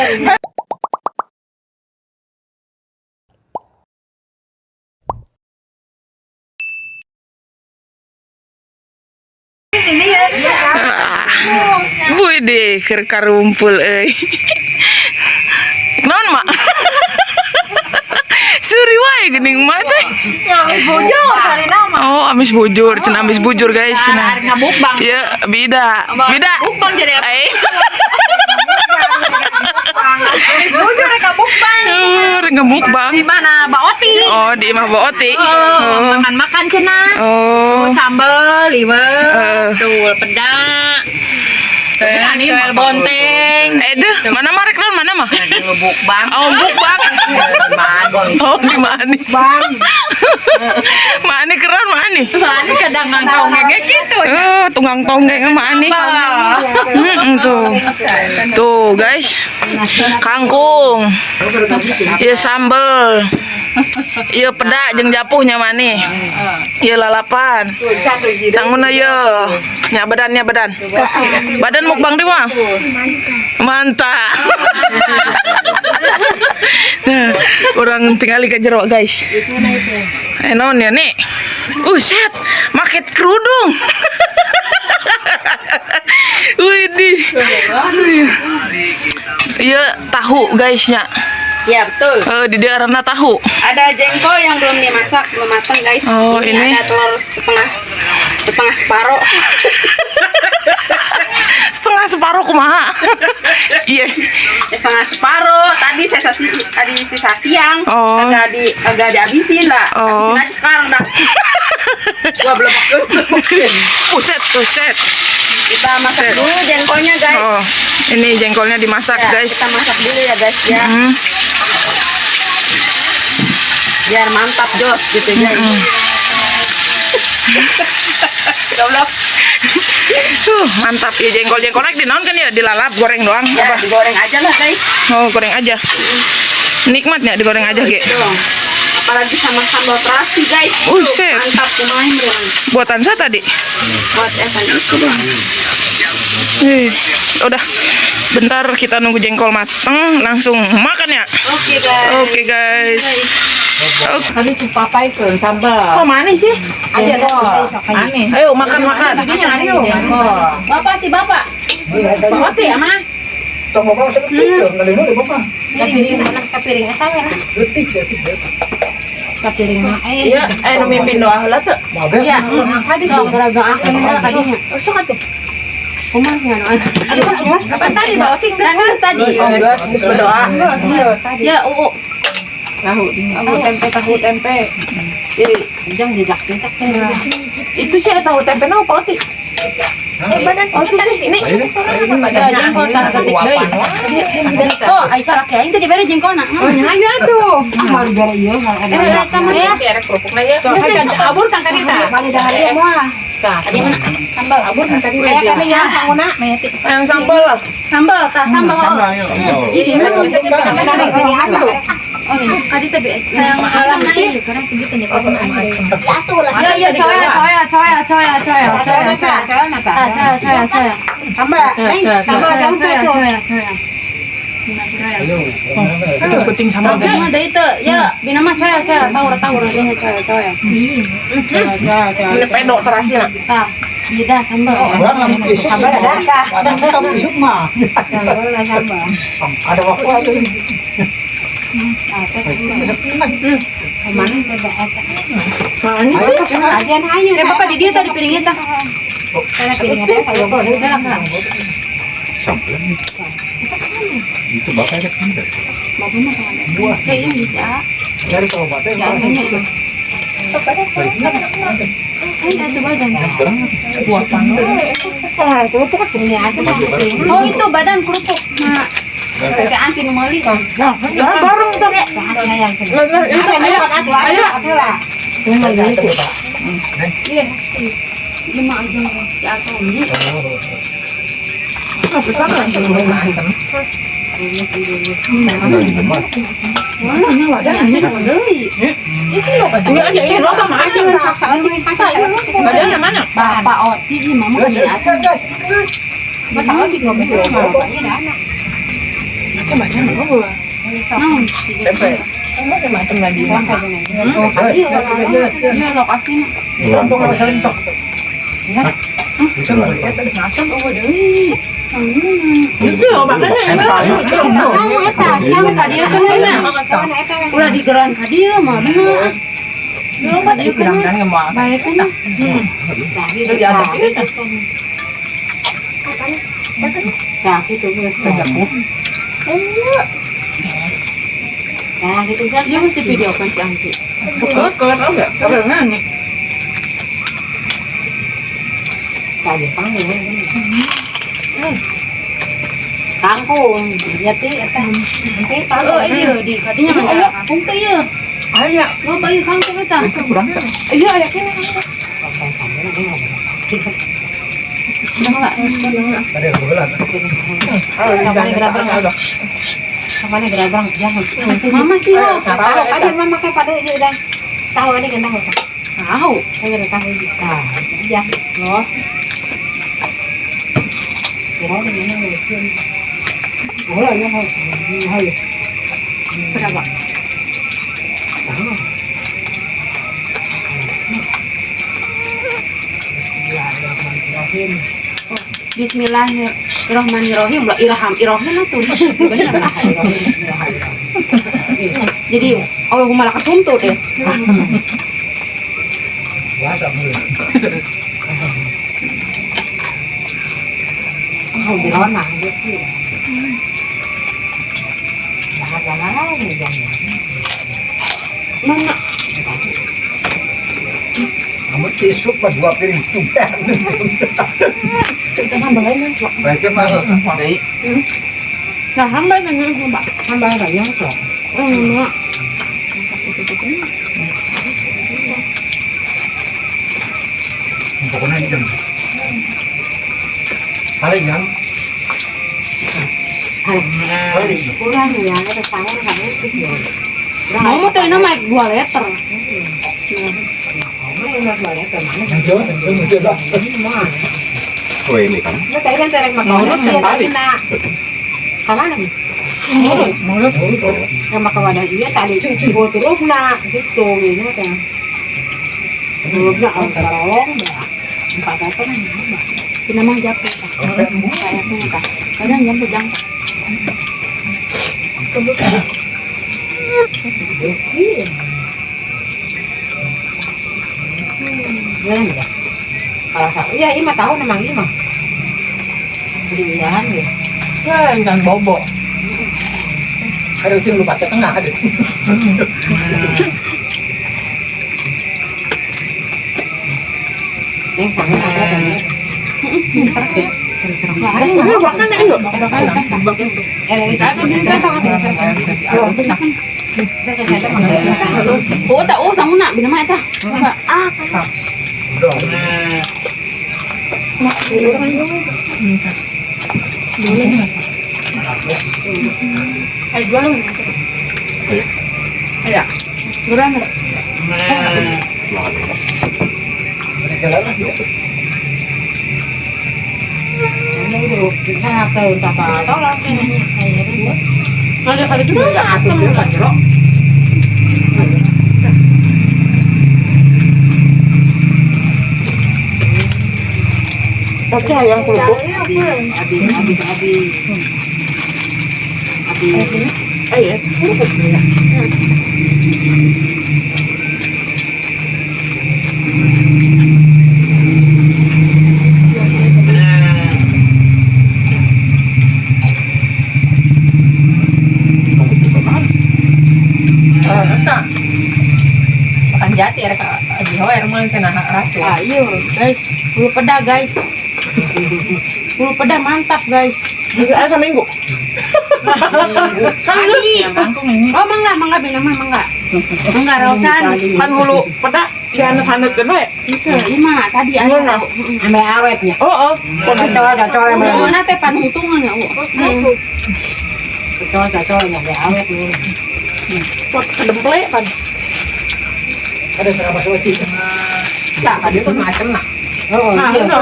Ah. Wih, keur karumpul euy. Naon, Mak? Suri wae geuning mah teh. Bujur kali nama. Oh, amis bujur, cenah amis bujur, guys, cenah. Ngabukbang. Iya, beda. Beda. Bukbang jadi apa? Eh. Bujur rek ngabukbang. Oh, rek ngemukbang. Di mana? Mbak Oti. Oh, di imah Mbak Oti. Oh, makan-makan cenah. Oh. Sambel, liwet, Eh. tuh pedak. Soel bonteng. Eh, deh, mana mah rek naon mana mah? Ngebukbang. Oh, mukbang. Oh, di mana? Bang. Mana keren mana? Ini kadang tonggengnya gitu. Eh, tunggang tonggeng sama Ani. Tuh. Tuh, guys. Kangkung. Iya sambel. Iya pedak jeung japuhnya mani. Iya lalapan. Sanguna ye. Nya badan nya badan. Badan mukbang di mah. Mantap. Nah, orang tinggali ke jero, guys. Eh, naon ya nih? Set, maket kerudung. Widih. Iya tahu guysnya. Ya betul. Eh, di daerahna tahu. Ada jengkol yang belum dimasak, belum matang, guys. Oh, ini. Ada telur setengah setengah separuh. Setengah separuh kumaha. Iya. Setengah separuh. Tadi sisa tadi sisa siang. Oh. Agak dihabisin lah. Oh. Habisin aja sekarang dah. Gua belum makan. Buset, buset. Kita masak Set. dulu jengkolnya, guys. Oh, ini jengkolnya dimasak, Ya, guys. kita masak dulu ya, guys ya. Biar mantap jos gitu, guys. Goblok. Mantap ya jengkol-jengkolnya di naon kan ya dilalap goreng doang Ya, apa? digoreng aja lah, guys. Oh, goreng aja. Nikmatnya digoreng aja, Ge. Dong. Apalagi sama sambal terasi, guys. Buset. Mantap lumayan doang. Buatan saya tadi. Buat evan itu doang. Eh, udah. Bentar kita nunggu jengkol mateng, langsung makan ya. Oke, guys. Oke, guys. Oke. Tadi tuh papai ke sambal. Oh, manis sih. Aja aneh. Ayo makan makan. Bapak sih, Bapak. Bapak sih, ama. Iya, eh nu mimpin doa heula teu. Iya, tadi sih gara-gara aku tadinya. Oh, sok atuh. Kumaha Kapan tadi Bapak sih? Jangan tadi. Terus berdoa. Ya, uu. Tahu tempe, tahu tempe. Itu sih tahu tempe no apa sih? Badan oh, itu sih ini. Ya, jengkol tah ketik deui. Oh, ai salah aing teh dibere jengkolna. Oh, Ayo tuh. Eh, eta mah ya. Abur kan tadi ta. Sambal abur kan tadi. Aya kana ya, sanguna. Yang sambal. Sambal, tah sambal. Iya, Tadi teh yang alam sih. Ya, ya, coya, coya, coya, coya, coya. Coya, coya, coya, coya. Tambah, tambah, coya, coya, coya. Itu penting sambal, guys. Ada itu, ya, bina mah coya, coya, tahu, tahu, ini coya, coya. Ini pedok terasi lah. Tah, beda sambal. Sambal ada. Ada waktu aja. Eh, bapak di dia tadi piringnya tah. Itu bapak ada kan? Kayaknya bisa. Dari kalau bapak Ini coba badan. Oh, itu badan kerupuk. Nah, kayak anti numeli. Nah, bareng tuh. Ayo. Iya. Lima aja. Ya, atau ini. Enggak aja ini loba mah aja. Badannya mana? Bapak Oti, ini mama kan ya. Masa Oti nggak bisa. Macam apa? Tempe. Macam lagi. Iya, lokasinya. Ulah digeran ka dieu mah bener. Nah, gitu kan. Dia mesti video kan si Angki. Kangkung, yati eta. Oh, iya di kadinya mah kangkung teh ieu. Aya, loba ieu kangkung eta. Iya, aya keneh. Mama sih lo. Tahu aja mama kayak pada aja udah. Tahu ini kan tahu. Tahu. Saya udah tahu. Iya, loh. Berapa? Bismillahirrahmanirrahim. Lah irham irahim tuh. Jadi Allahumma lakas hamdu deh. Mana? Kamu tisuk pas dua piring sudah. Kita sambal aja, Cok. Baiknya mah. Nah, sambal kan Mbak. Sambal banyak, Cok. Enggak. Pokoknya ini jam. Paling yang. Kurang ya, ada tangan kan itu. Mau teh nama 2 liter. Oh ini kan? Iya, ima tahu memang ima. Belian ya. Ya, jangan bobo. Ada ucing lupa ke tengah ada. Neng tangan ada kan? Oh, tak oh sama nak bina mak tak. Ah. Oke, ayam kerupuk. Abi. Iya, kerupuk. Makan jati ya, Kak. Aji hoer mah kena racun. Ayo, guys. Bulu peda, guys. Bulu peda mantap, guys. Ada seminggu. Tadi. Oh, mangga, mangga bina mah mangga. Mangga rausan. Kan hulu peda dihanet-hanetkeun we. Bisa, ima tadi aya. Ambil awetnya. Oh, oh. Cocol-cocol Mana teh panungtungan ya, Cocol-cocol ambil awet nih. Pot kedemple pan. Ada serabas wajib. Tak, tadi tuh macem nah. Oh, Nah, iya. itu.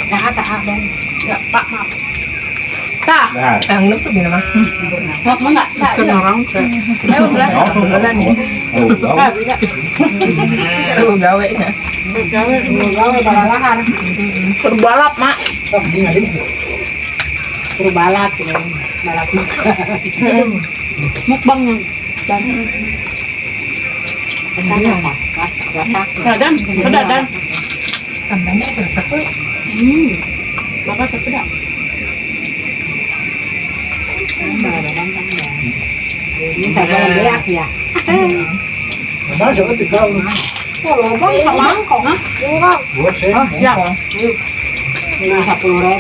Nah, tak abang. Ya, Pak, maaf. Tah. Ang tuh gini mah. Mau enggak? Kan orang Ayo belas. bulan ya. Ah, beda. Tuh gawe nya. Gawe balalahan. Berbalap, Mak. Berbalap ya. Balap Mukbang yang. Dadan, dadan. Kandangnya resep we. Bapak sepeda. Ini saya beak ya. Masuk ke kau. Oh, lobang sama mangkok. Buat saya. Ya. 10.000.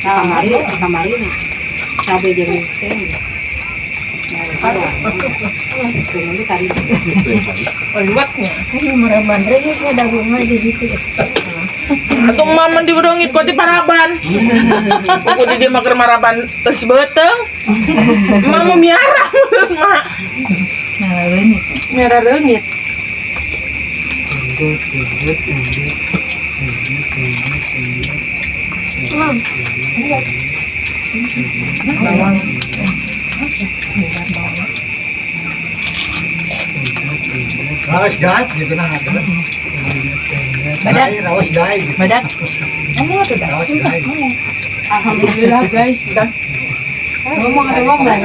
Kamari, kamari. Cabe jeung teh. Luatnya. Atau mama diberongit kok di paraban. Kok di dia makan maraban terus beteng. Mama miara mak. Miara reungit. Bawang. Rawas jahat gitu nah. Badan rawas jahat gitu. Badan. Kamu tuh dah. Rawas jahat. Alhamdulillah guys. Ngomong ada ngomong.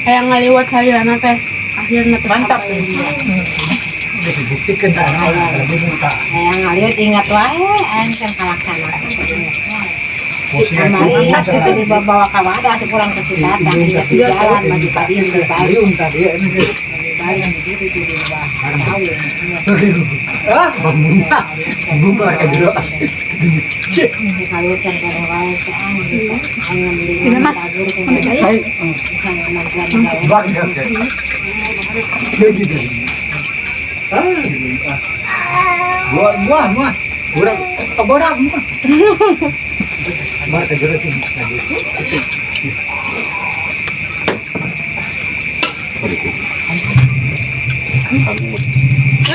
Kayak ngaliwat salilana teh. Akhirnya Mantap. Dibuktikan tak lebih muka. Yang ngaliwat ingat wae aing can kalaksana. Kamari itu dibawa ka wadah pulang ke Citatang ingat di jalan maju padi di balik. Tadi ini. Balik gitu di bawah. Tahu. Ah, bunga. Bunga kayak gitu. Kalau can kana wae teh aing beli tagur Buah, buah, buah. Kurang, keborang.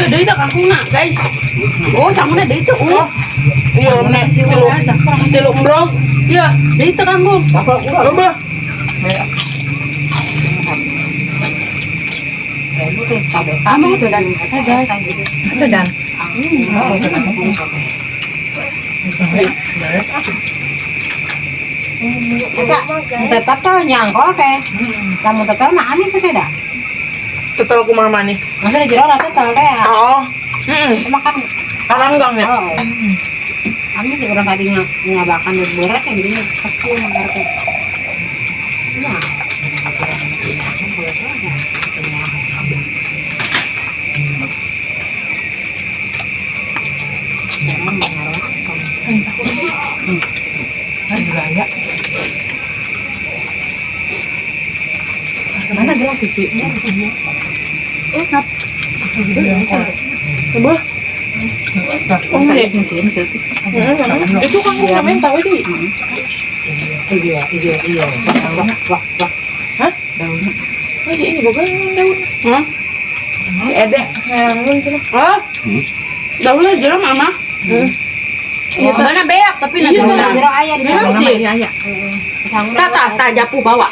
Deui teh kangkungna, guys. Oh, sanguna deui teh. Oh. Iya, nek tilu tilu embrong. Iya, deui teh kangkung. Coba. Kamu tuh dan guys. Itu dan. Tetap tuh nyangkol teh. Kamu tetel mah amin teh dah. Tetel kumaha maneh? Maksudnya jero lah tetel teh. Oh. Heeh. Makan karanggang ya. Oh. Amin sih orang tadi ngabakan berat yang gini kecil ngerti. Nah. Mana gelas cuci? Coba. Itu kan namanya tahu di. Iya, iya, iya. Wah, wah, wah. Hah? Daunnya. Oh, ini bukan daun. Hah? Ada. Hah? Daunnya jero mama. Iya, mana beak tapi Iya, daunnya. Jero aya di Memang sih. Tata, ta japu bawa.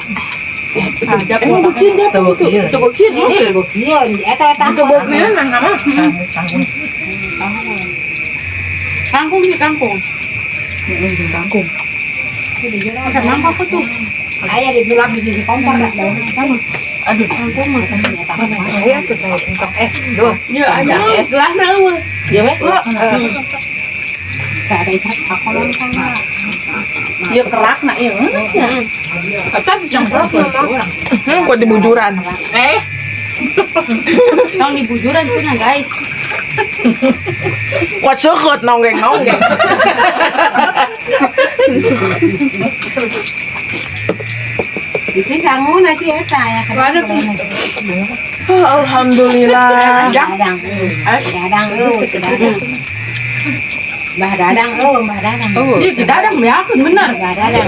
Japu bikin japu itu. Tuh bikin ini. Iya, eta eta. Tuh bikin nah mah. Kangkung sih kangkung. Kangkung. Ada mangkok tuh. Aya di dulap di sisi kompor dah daunnya. Aduh, kangkung mah. Aya tuh kangkung. Duh. Iya, ada. Gelasna eueuh. Iya, weh. Ada ikat akolon kan. Iya kerak nak iya. Eta dicemprot mah. Kok dibujuran. Tong dibujuran cenah, guys. Kuat seukeut nonggeng-nonggeng. Itu sanguna sih eta ya. Alhamdulillah. Dadang. Dadang dadang. Mbah Dadang, oh Mbah Dadang. Iya, kita dadang ya, benar. Mbah Dadang.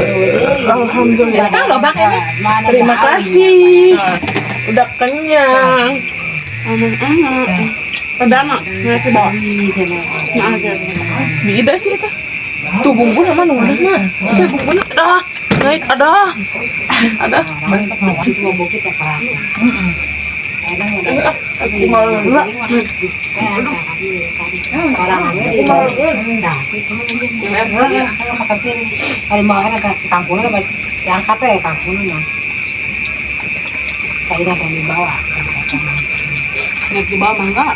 Alhamdulillah. Loh, Bang, ini. Terima kasih. Udah kenyang. Pedama, nasi bawa. Nah, ada. Beda sih itu. Tuh bumbu nama nu mana mah. Tuh bumbu ada. Naik ada. Ada. Naik di bawah mangga.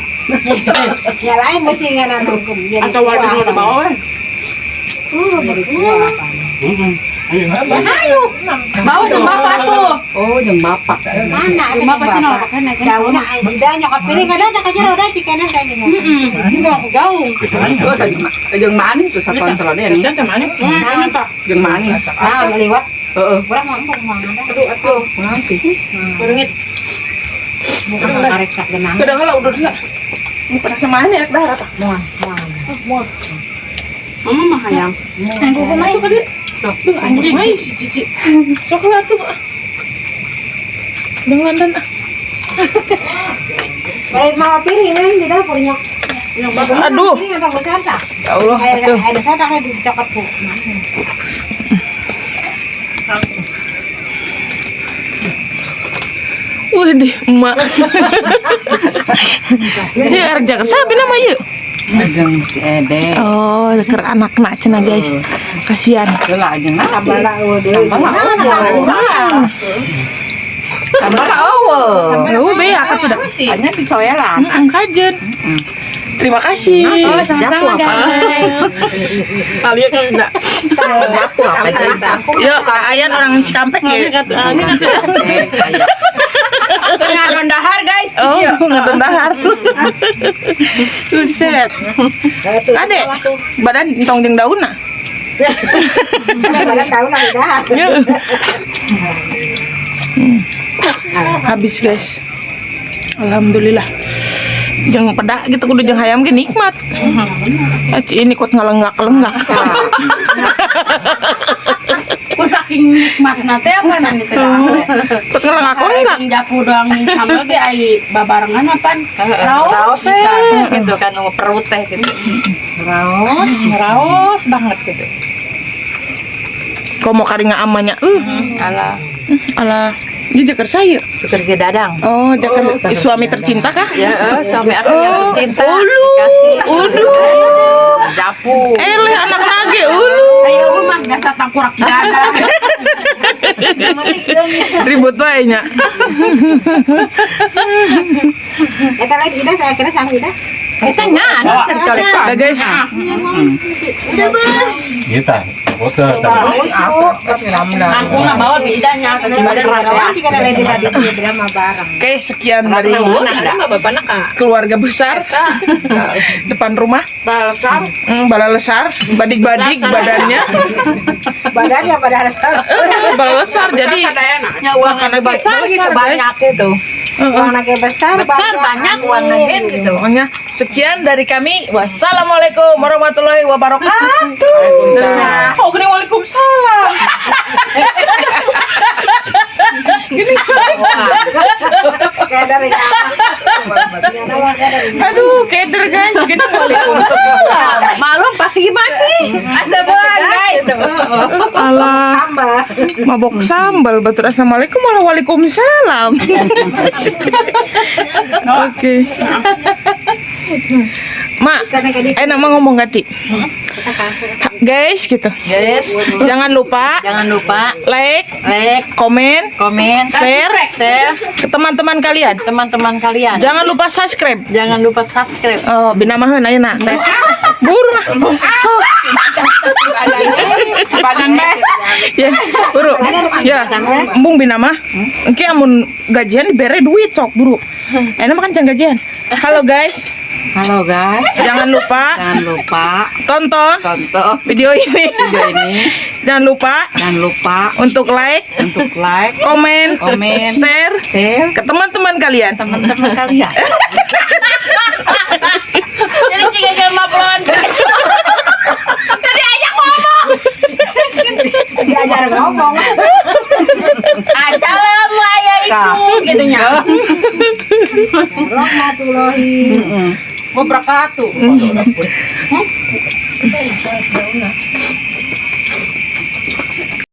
Ya lain mesti nganan hukum. Atau waduh di bawah. Ayo. Bawa jeung bapak tuh. Oh, jeung bapak. Mana? Jeung bapak cenah pakai naik. Daunna nyokot piring ada ada kajer udah cikana kayak gini. Heeh. Gaung. Jeung manis tuh satuan seladen. Jeung manis. Ah, lewat. Heeh. Urang mah embung mah ada. Aduh, atuh. Kunaon sih? Beringit. Bukan karek sak genang. Kadang lah udah dia. Ini pernah sama ini dah apa? Moal, moal. Moal. Mama mah hayang. Tuh tadi. Tuh anjing. Ai si Cici. Coklat tuh. Dengan dan Balik mau piring kan di dapurnya. Aduh. Piring atau santak? Ya Allah. Ada santak di coklat bu. Waduh, emak. Ini arek jaga sabi nama ieu. Jeung si Ede. Oh, keur anakna cenah guys. Kasihan. Heula jeung nasi. Tambah Tambah eueuh. Oh, beak atuh da. Hanya dicoelan. Heeh, kajen. Terima kasih. Oh, sama-sama guys. Kalian kan enggak. Japu apa cerita? Yuk, Kak Ayan orang Cikampek ya. Tengah dahar guys. Oh, nggak dahar. Buset. Kade, badan entong jeung daunna. Badan daun udah. Habis guys. Alhamdulillah. Jeung pedak gitu kudu jeung hayam ge nikmat. Ini kuat ngalenggak-lenggak. Ku saking nikmatna teh apa nan itu dah. Kuat ngalenggak-lenggak. Jeung japu doang jeung sambal ge ai babarengan apaan? Raos Raos gitu kan perut teh gitu. Raos, raos banget gitu. Komo karinga amanya Alah. Alah. Dia jaker saya. Jaker ge dadang. Oh, jaker suami tercinta kah? Ya, suami aku yang tercinta. Ulu. Uduh. Japu. Eleh anak lagi, ulu. Ayo rumah dasar tangkurak dadang. Ribut wae nya. Eta lain Ida, saya kira sang Ida. Eta nya, Udah guys. Kita foto. Oke, sekian dari keluarga besar depan rumah. Balesar, balalesar, badik-badik badannya. Badannya pada lesar. Balalesar jadi uang anak besar gitu banyak itu. Uang anaknya besar, banyak uang anaknya gitu. Pokoknya sekian dari kami. Wassalamualaikum warahmatullahi wabarakatuh. Oh, gini waalaikumsalam. Gini. Keder ya. Aduh, keder guys. Gini waalaikumsalam. Malum pasti masih. Asabuan guys. Alah. Mabok sambal batur assalamualaikum malah waalaikumsalam. Oke. Mak, enak mah ngomong gak, Ti? Guys, gitu. Guys, jangan lupa, like, komen, share, ke teman-teman kalian. Jangan lupa subscribe. Oh, binamaheun ayeuna tes. Buru mah. Ya, buru. Ya, embung binamah. Engke amun gajian dibere duit sok buru. Enak makan can gajian. Halo guys. Halo guys. Jangan lupa tonton video ini. Jangan lupa untuk like, komen, share ke teman-teman kalian. Jadi jika jelma blon. Tadi ajak ngomong. Diajar ngomong. Acalam aya itu gitu nya. Warahmatullahi wabarakatuh.